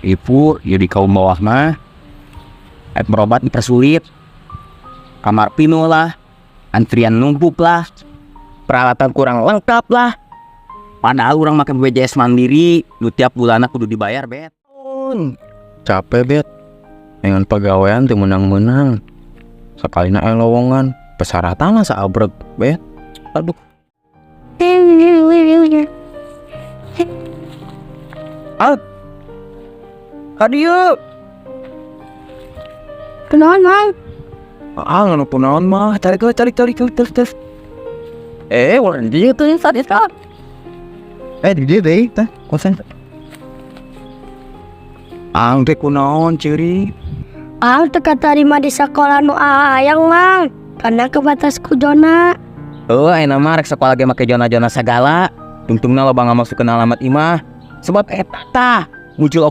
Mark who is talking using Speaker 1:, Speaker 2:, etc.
Speaker 1: Ibu jadi kaum bawah mah. Rek berobat dipersulit. Kamar pinuh lah, antrian numpuk lah, peralatan kurang lengkap lah. Padahal urang make BPJS Mandiri, lu tiap bulan kudu dibayar, Bet.
Speaker 2: Capek, Bet, dengan pagawean teu meunang-meunang. Sakalina aya lowongan, persyaratan saabreg, Bet. Aduh.
Speaker 1: Ah. Kadieu.
Speaker 3: Kunaon, Mang?
Speaker 2: Ah, nganu kunaon mah, cari cari cari cari cari cari cari. Eh, urang dieu tuh saat itu. Eh, di dieu deui teh, kosen. Ang teh kunaon ceurik?
Speaker 3: Aang teu katarima di sekolah nu hayang, Mang. Karena kebatas ku zona.
Speaker 1: Oh, ayeuna mah rek sekolah ge make zona-zona sagala. Tungtungna loba ngamasukkeun alamat imah. Sebab eta tah muncul.